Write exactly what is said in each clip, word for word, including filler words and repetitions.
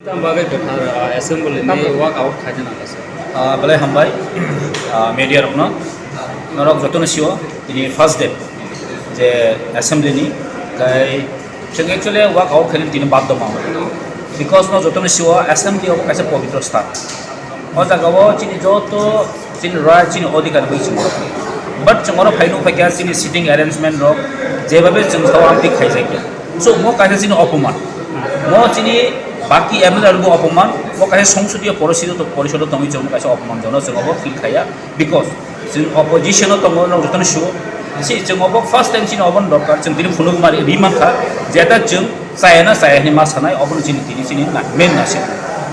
Bagwi kwthar, ah, assembly ni walk out khaina nang kha, sir. Ah, belai hambai, ah, media rokno. Norok jotono sio, tini first day je assembly ni, kai chwng actually walk out khaina tini baddo ma. Because no jotono sio assembly obo kaisa pobitro sthan. O jaga o chini joto chini right, chini odhikar bai chini. But chwng oro phai nuk phai kha chini sitting arrangement rok jebabe chwng sao amtwi khaijakya. So mo kaisa chini opoman. Mo chini baki M L A rokbo opoman. Mo kaisa songsodiyo porisido to, porisodo tongwi chwng kaisa opoman jono chwng obo feel khaiya. Because chwng opposition o tongo, no jotono sio. Si chwng obo first time chini obo dorkar, chwng tini phunuk mari ri mankha, jeta chwng chaya na chaya hinwi ma sanai, obono chini tini chini na, main na se.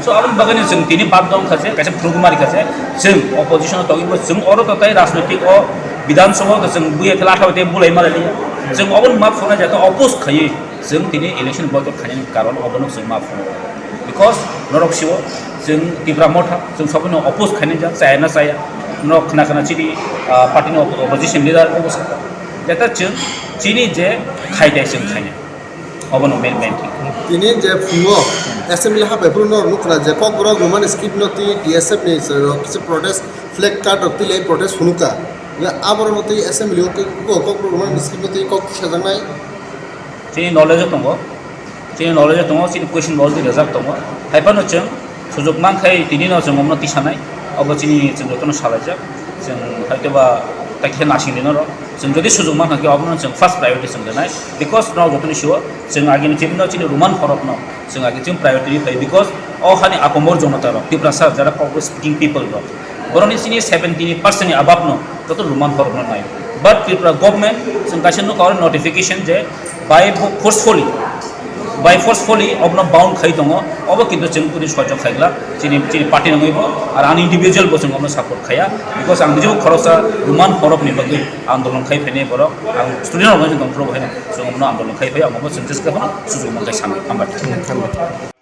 So, aboni bagwi no chwng tini bad dong kha je, kaisa phunuk mari kha je, chwng opposition o tongwi bo chwng oro to tai rajnoitik o Bidhan Sabha o to chwng buya thela athao tei bulai mali liya. Chwng obono ma phunai jeta oppose khaiwi chwng tini election boycott khainani karon obono chwng ma phunuk. Because norok sio chwng Tipra Motha, chwng sobono oppose khainai jak, chaya na chaya. Norok khna khna chini, ah, party ni opposition leader obo sakha. Jeta chwng chini je khai dai chwng khainai. Obono main, main thing. Tini je phungo assembly habai phuru norok nukha je Kokborok Roman script no twi D S F ni rok kisa protest flag card rok twi lai protest phunukha. Ya aborok no twi assembly o twi Kokborok Roman script no twi kok sajaknai. Chini knowledge o tongo, chini knowledge o tongo, chini question bo already rejak tongo. Hai phano chwng sujuk man khai tini no chwng omono tisanai, obo chini chwng jotono salaijak. Chwng haikiba takhe nasing dino rok. Chwng jodi sujuk man kha khe obono chwng first priority chwng rwnai. Because no jotoni sio chwng agini chini no chini Roman horok no chwng agi chwng priority rwi phai. Because o hani apamor jonota rok, Tiprasa jara Kokborok speaking people rok. Boroni chini seventy percent ni abab no joto Roman horok no nai. But Tripura government chwng kaisa nukha oro notification je by forcefully, by forcefully obono bound khai tongo, obo kintu chwng kuni sojok khai glak, chini, chini party nangwi bo, ar ani individual bo chwng obono support khaiya, because ang bijabo khoroksa Roman horok ni bagwi andolon khai phainai borok, ang student rok no chwng tongphuru bo haino chwng obono andolon khai phai, ang obo chwng jeska phano sujuk mankhai sanwi, hambai.